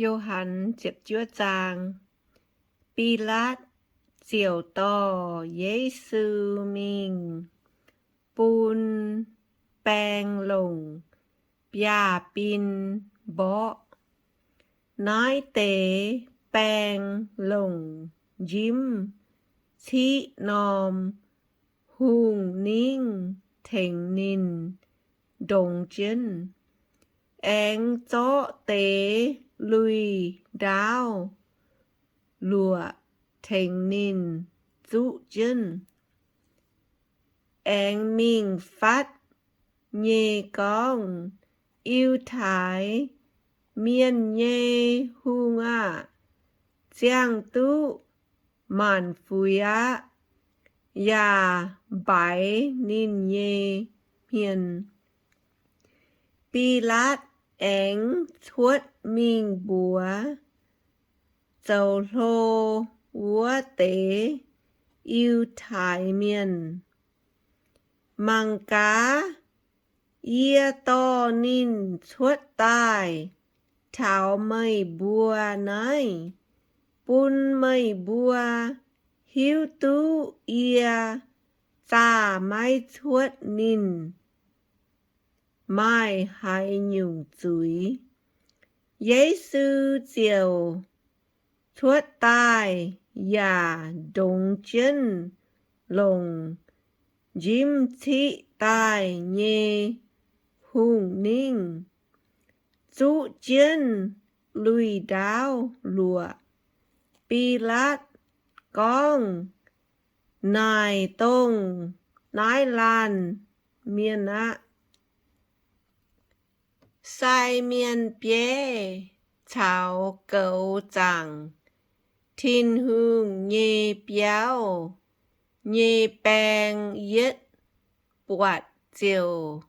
Yo^han ziepc juov zaang. Bilaatv ziouc dorh Yesu mingh bun baeng longc biaav-bin mborqv. Naaiv deix baeng longc njimv ciqv norm hungh ningv tengx ninh ndongx jienv, aengx zorqv deix lui-ndaauv luoqc tengx ninh zuqv jienv, aengx mingh fatv nyei gorngv, Yiutai Mienh nyei Hungh aah! Ziangh duqv maanc fuix aqv, yaac mbaix ninh nyei hmien. Bilaatv aengx cuotv mingh mbuox zoux hlo wuov deix Yiutai Mienh, Mangc gaax, yie dorh ninh cuotv daaih taux meih mbuo naaiv, bun meih mbuo hiuv duqv yie zaah maiv cuotv ninh maaih haaix nyungc zuiz. Yesu ziouc cuotv daaih yaac ndongx jienv longc njimv ciqv daaih nyei hungh ningv, zuqv jienv lui-ndaauv luoqc. Bilaatv gorngv, Naaic dongh naaiv laanh mienh aqv. Sai mienh bieiv caux goux zaangc Tin-Hungh nyei biauv nyei baeng yietv buatc ziouc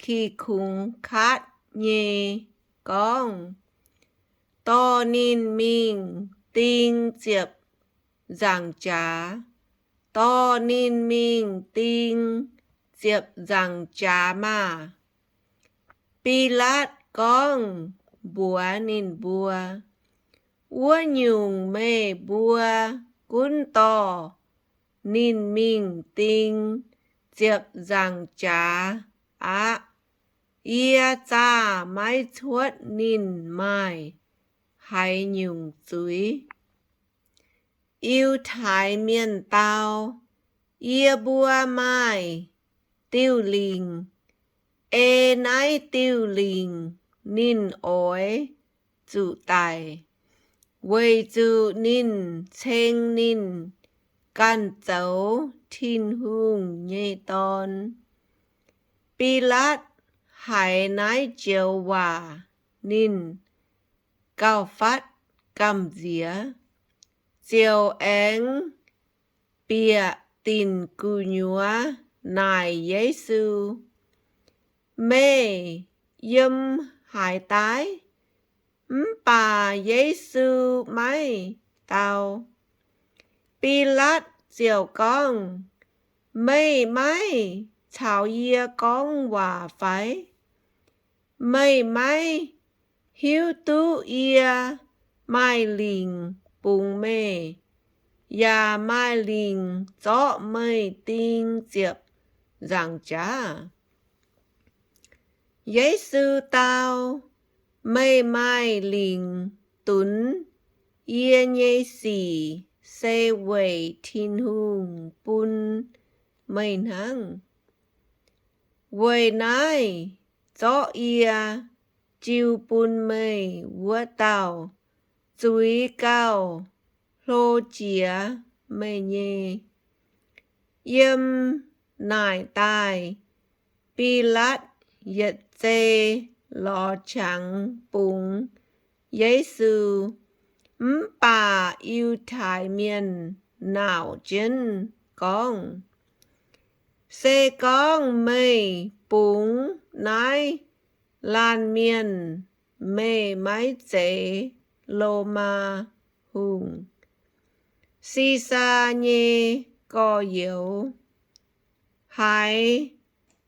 kih kungx kaatv nyei gorngv, Dorh ninh mingh ding ziepc nzaangc jaax. Dorh ninh mingh ding ziepc nzaangc jaax maah! Bilaatv gorngv mbuox ninh mbuo, Wuov nyungc meih mbuo gunv dorh ninh mingh ding ziepc nzaangc jaax aqv. Yie zaah maiv cuotv ninh maaih haaix nyungc zuiz. Yiutai Mienh dau, Yie mbuo maaih diuh lingc. Ei naaiv diuh lingc ninh oix zuqc daic, weic zuqc ninh ceng ninh ganh zoux Tin-Hungh nyei Dorn. Bilaatv haiz naaiv joux waac, ninh gauh fatv gamh nziex, ziouc aengx bieqc dinc gu'nyuoz naaic Yesu, Meih yiem haaix daaih? Mv baac Yesu maiv dau. Bilaatv ziouc gorngv, Meih maiv caux yie gorngv waac fai? Meih maiv hiuv duqv yie maaih lingc bungx meih, yaac maaih lingc zorqv meih ding ziepc nzaangc jaax? Yesu dau, Meih maaih lingc dunx yie nyei sic se weic Tin-Hungh bun meih hnangv. Weic naaiv zorqv yie jiu bun meih wuov dauh zuiz gauh hlo jiex meih nyei. Yiem naaic daaih Bilaatv yietc zei lorz qangx bungx Yesu, mv baac Yiutai Mienh nauc jienv gorngv, Se gorngv meih bungx naaiv laanh mienh, meih maiv zeiz Lomaa hungh. Sisaa nyei gorx-youz, haaix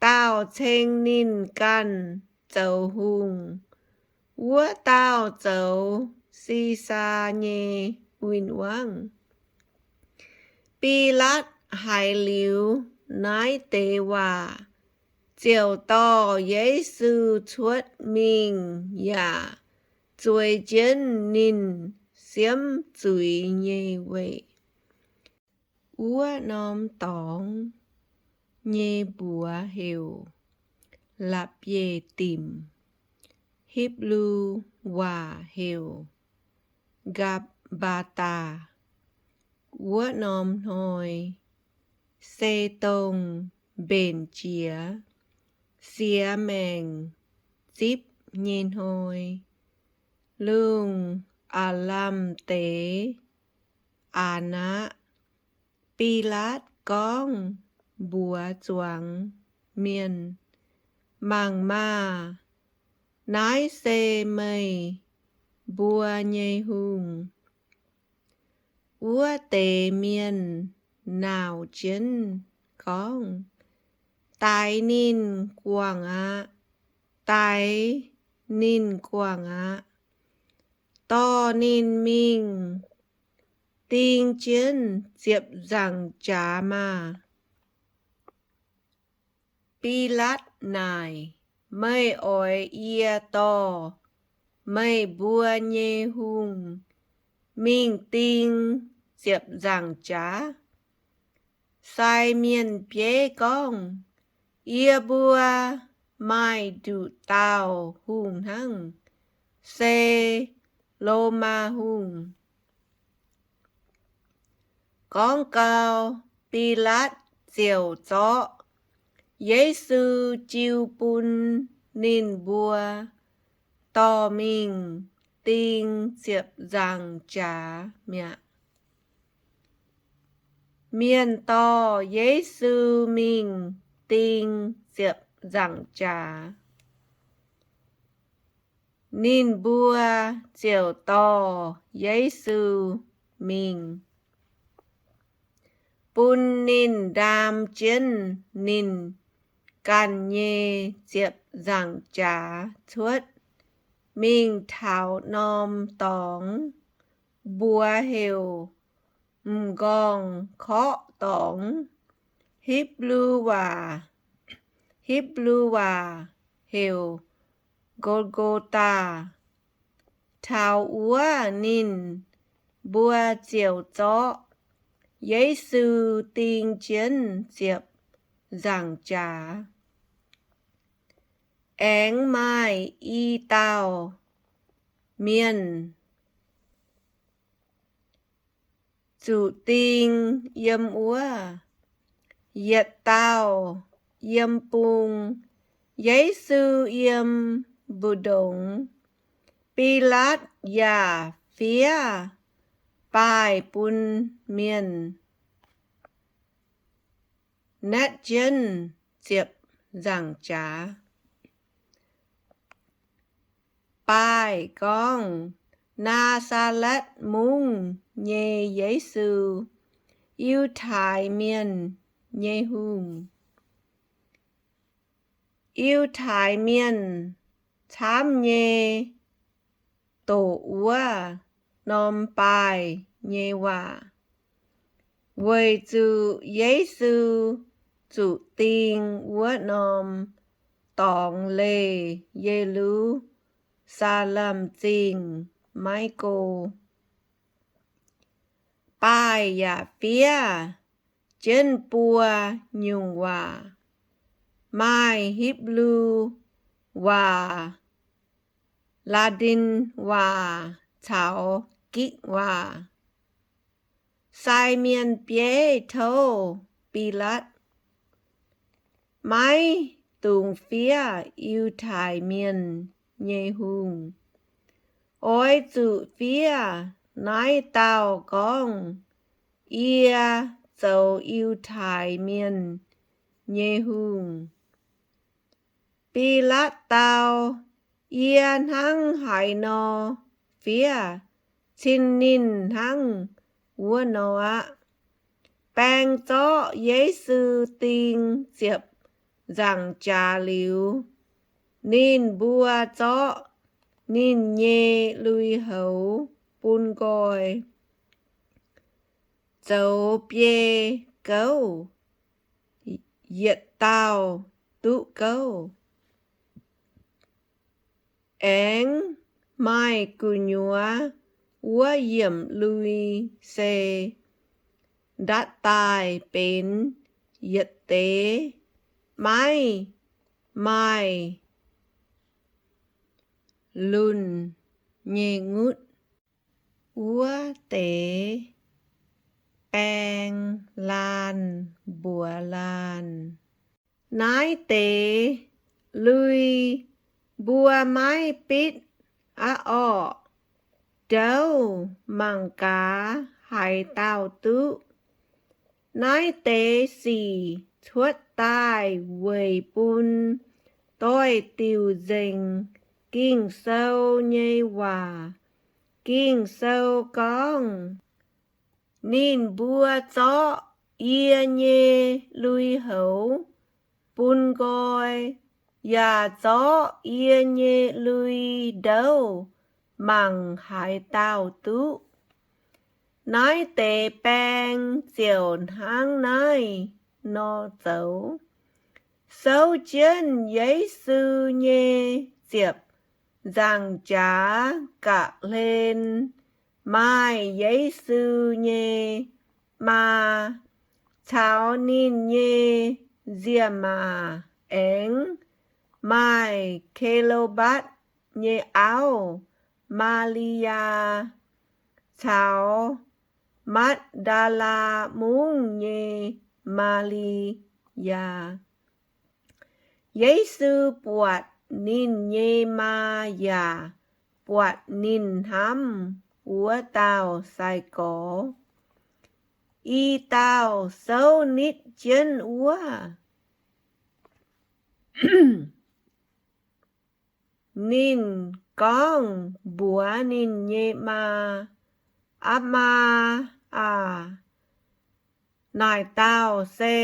dauh ceng ninh ganh zoux hungh? Wuov dauh zoux Si^saa nyei win-wangv. Bilaatv haiz liuz naaiv deix waac, ziouc dorh Yesu cuotv mingh yaac zueiz jienv ninh siemv zuiz nyei weic. Wuov norm dorngx nyei mbuox heuc La'bieiv-dimc, Hipv^lu waac heuc Ga'mbaa^taa. Wuov norm hnoi se dongh mbenc jiex siex maengc zipv nyei hnoi, lungh aav lamh deix aav naqv, Bilaatv gorngv mbuox zuangx mienh, Mangc maah! Naaiv se meih mbuo nyei hungh. Wuov deix mienh nauc jienv gorngv, Daix ninh guangc aqv. Daix ninh guangc aqv. Dorh ninh mingh ding jienv ziepc nzaangc jaax maah! Bilaatv naaic, Meih oix yie dorh meih mbuo nyei hungh mingh ding ziepc nzaangc jaax? Sai mienh bieiv gorngv, Yie mbuo maaih nduqc dauh hungh hnangv, se Lomaa Hungh. Gorngv gau, Bilaatv ziouc zorqv Yesu jiu bun ninh mbuo dorh mingh ding ziepc nzaangc jaax mi'aqv. Mienh dorh Yesu mingh ding ziepc nzaangc jaax. Ninh mbuo ziouc dorh Yesu mingh, bun ninh ndaam jienv ninh ganh nyei ziepc nzaangc jaax cuotv, mingh taux norm dorngx, mbuox heuc M'nqorngv-korqv Dorngx. Hipv^lu waac, Hipv^lu waac heuc Go^go^taa. Taux wuov ninh mbuo ziouc zorqv Yesu ding jienv ziepc nzaangc jaax. Aengx maaih i dauh mienh zuqc ding yiem wuov. Yietc dauh yiem bung, Yesu yiem mbu'ndongx. Bilaatv yaac fiev baaih bun mienh naetv jienv ziepc nzaangc jaax. Baaih gorngv, Naa^saa^letv Mungv nyei Yesu, Yiutai Mienh nyei Hungh. Yiutai Mienh camv nyei doqc wuov norm baaih nyei waac, weic zuqc Yesu zuqc ding wuov norm dorngx leih Ye^lu^saa^lem Zingh maiv go. Baaih yaac fiev jienv buo nyungc waac, maaih Hipv^lu waac, Laa^ndin waac caux Gikc waac. Sai mienh bieiv tov Bilaatv, Maiv dungx fiev Yiutai Mienh nyei Hungh. Oix zuqc fiev naaiv dauh gorngv, Yie zoux Yiutai Mienh nyei Hungh. Bilaatv dau, Yie hnangv haaix nor fiev, cin ninh hnangv wuov nor aqv. Baeng zorqv Yesu ding ziepc nzaangc jaax liuz, ninh mbuo zorqv ninh nyei lui-houx bun nqoi, zoux biei gouv, yietc dauh duqv gouv. Aengx maaih gu'nyuoz wuov yiemc lui se ndatv daaih benx yietc deix maiv maaih lunc nyei ngutv. Wuov deix baeng laanh mbuox laanh, Naaiv deix lui mbuo maiv bitv aqv orqc? Ndouv mangc gaax haaix dauh duqv. Naaiv deix sic cuotv daaih weic bun doix-diuc nzengc Ging-Sou nyei waac. Ging-Sou gorngv, Ninh mbuo zorqv yie nyei lui-houx bun nqoi, yaac zorqv yie nyei lui ndouv mangc haaix dauh duqv. Naaiv deix baeng ziouc hnangv naaiv nor zoux. Souv jienv Yesu nyei ziepc nzaangc jaax ga'hlen maaih Yesu nyei maa caux ninh nyei nzie-maac, aengx maaih Ke^lo^mbatv nyei auv, Maa^li^yaa, caux Matv^ndaa^laa Mungv nyei Maa^li^yaa. Yesu buatc ninh nyei maa yaac buatc ninh hnamv wuov dauh sai-gorx. I dauh souv nitv jienv wuov. Ninh gorngv mbuox ninh nyei maa, Aa maa aah! Naaic dauh se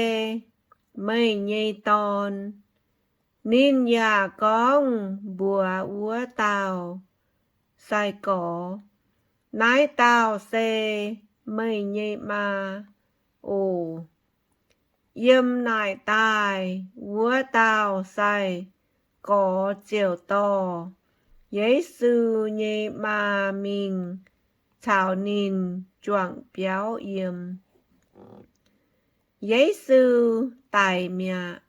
meih nyei dorn. Ninh yaac gorngv mbuox wuov dauh sai-gorx, Naaiv dauh se meih nyei maa oc. Yiem naaic daaih wuov dauh sai-gorx ziouc dorh Yesu nyei maa mingh caux ninh juangc biauv yiem. Yesu daic mi'aqv.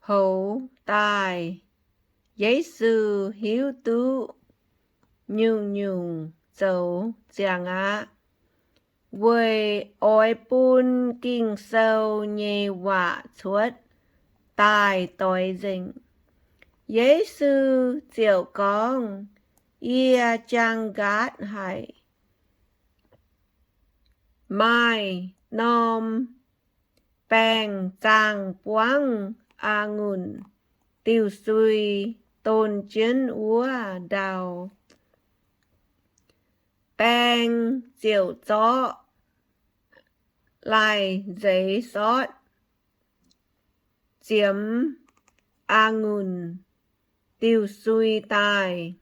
Hoz daaih, Yesu hiuv duqv nyungc-nyungc zoux ziangx aqv, weic oix bun Ging-Sou nyei waac cuotv daaih doix nzengc. Yesu ziouc gorngv, Yie jaang nqaatv haic. Maaih norm baeng zaangh buangv a'ngunc diuh sui donx jienv wuov ndau. Baeng ziouc zorqv lai-nzeix sortv ziemx a'ngunc diuh sui daaih,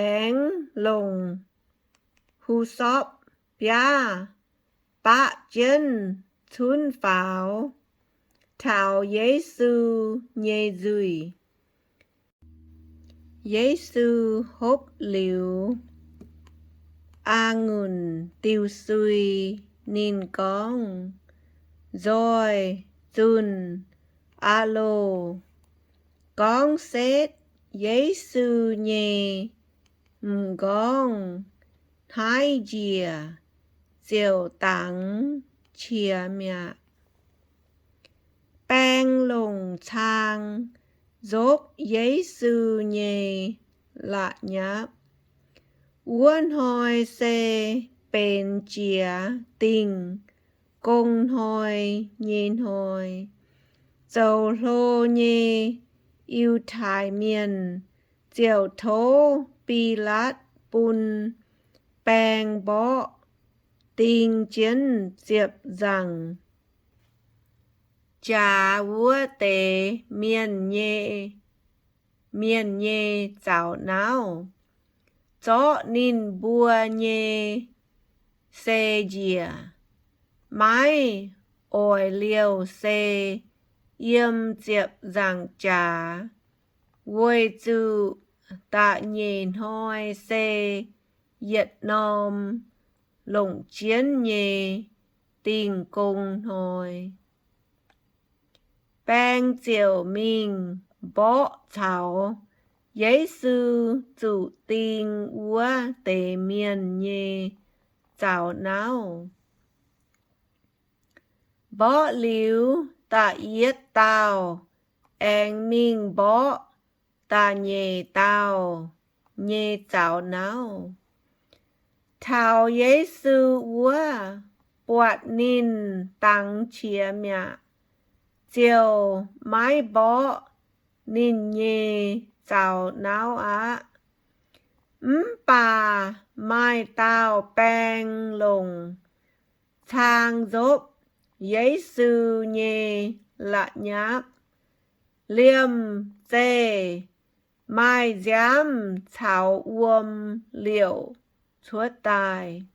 aengx longc husorpc biaav baqv jienv cunv faaux taux Yesu nyei nzuih. Yesu hopv liuz a'ngunc diuh sui, ninh gorngv, Nzoih zunh aqv loh! Gorngv setv Yesu nyei m'nqorngv hnaiv njiec ziouc dangx qiex mi'aqv. Baeng longc cang nzopv Yesu nyei la'nyapv. Wuov hnoi se benx jiex dingh gong hnoi nyei hnoi. Zoux hlo nyei Yiutai Mienh ziouc tov Bilaatv bun baeng mborqv ding jienv ziepc nzaangc jaax wuov deix mienh nyei, mienh nyei zaux nauv, zorqv ninh mbuo nyei sei njiec, maiv oix liouh sei yiem ziepc nzaangc jaax, weic zuqc da'nyeic hnoi se yietc norm longc jienv nyei Dingh Gong Hnoi. Baeng ziouc mingh mborqv caux Yesu zuqc ding wuov deix mienh nyei zaux nauv. Mborqv liuz, da'yietv dauh aengx mingh mborqv da'nyeic dauh nyei zaux nauv. Taux Yesu wuov, buatc ninh dangx qiex mi'aqv, ziouc maiv mborqv ninh nyei zaux nauv aqv. Mv baac maaih dauh baeng longc cang nzopv Yesu nyei la'nyapv, liemh zeih maaih nziaamv caux wuom liouc cuotv daaih.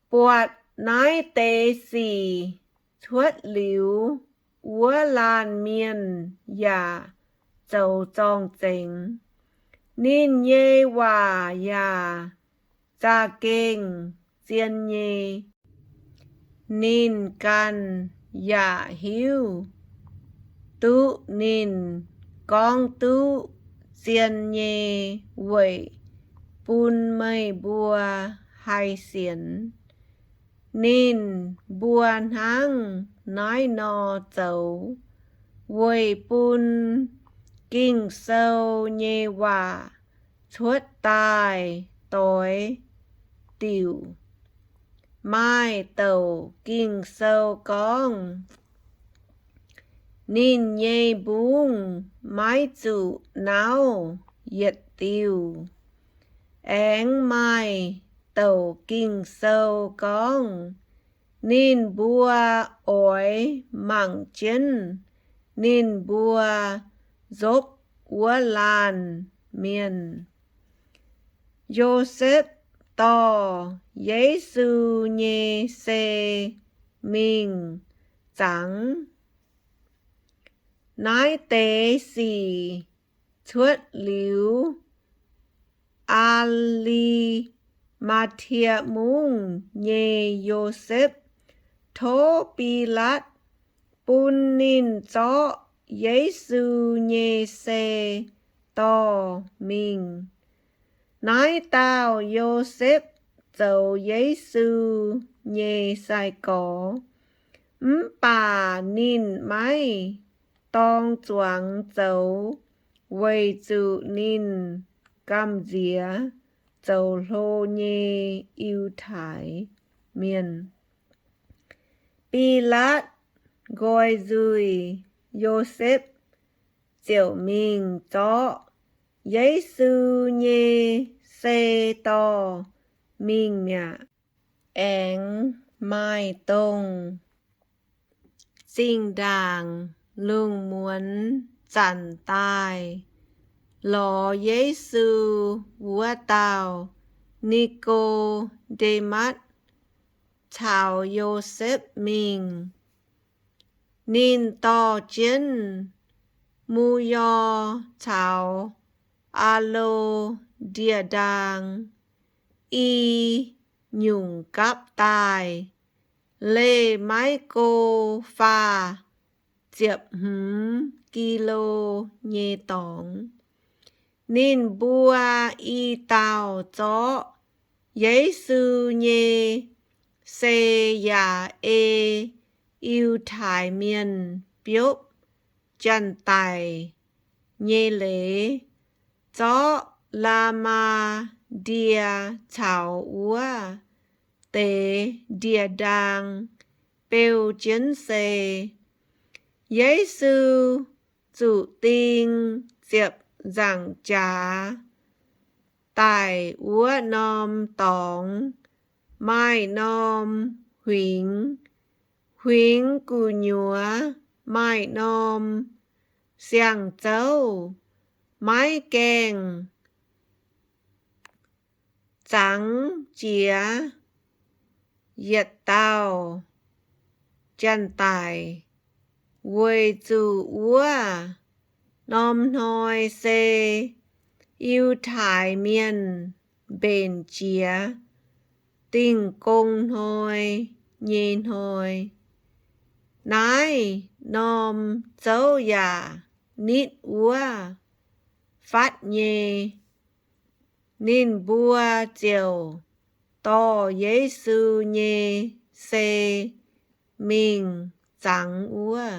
Buatc naaiv deix sic cuotv liuz, wuov laanh mienh yaac zoux zorng-zengx. Ninh nyei waac yaac za'gengh zien nyei. Ninh ganh yaac hiuv duqv ninh gorngv duqv zien nyei weic bun meih mbuo haih sienx. Ninh mbuo hnangv naaiv nor zoux weic bun Ging-Sou nyei waac cuotv daaih doix diuc. Maaih douc Ging-Sou gorngv, ninh nyei mbungv maiv zuqc nauv yietc diuh. Aengx maaih douc Ging-Sou gorngv, ninh mbuo oix mangc jienv ninh mbuo nzopv wuov laanh mienh. Yosepv dorh Yesu nyei sei mingh zangx. Naaiv deix sic cuotv liuz, Aa^li^maa^tie Mungv nyei Yosepv tov Bilaatv bun ninh zorqv Yesu nyei sei dorh mingh. Naaiv dauh Yosepv zoux Yesu nyei sai-gorx, mv baac ninh maiv dorng zuangx zoux, weic zuqc ninh gamh nziex zoux hlo nyei Yiutai Mienh. Bilaatv nqoi nzuih, Yosepv ziouc mingh zorqv Yesu nyei sei dorh mingh mi'aqv. Aengx maaih dongh zinh ndaangc lungh muonz zanc daaih, lorz Yesu wuov dauh Ni^ko^nde^matv caux Yosepv mingh. Ninh dorh jienv mu^yorc caux aa^lo ndie-ndaang, i nyungc gapv daaih, leih maiv go faah ziepc hmz ki^lo nyei dorngx. Ninh mbuo i dauh zorqv Yesu nyei sei yaac ei Yiutai Mienh biopv janx-daic nyei leiz, zorqv la'maah ndie caux wuov deix ndie-ndaang beu jienv sei. Yesu zuqc ding ziepc nzaangc jaax daic wuov norm dorngx maaih norm huingx, Kuingx gu'nyuoz maaih norm siang-zouv maiv gaengh zangx jiex yietc dauh janx-daic, weic zuqc wuov norm hnoi se Yiutai Mienh mbenc jiex Dingh Gong Hnoi nyei hnoi. Naaiv norm zouv yaac nitv wuov fatv nyei. Ninh mbuo ziouc dorh Yesu nyei sei mingh zangx wuov.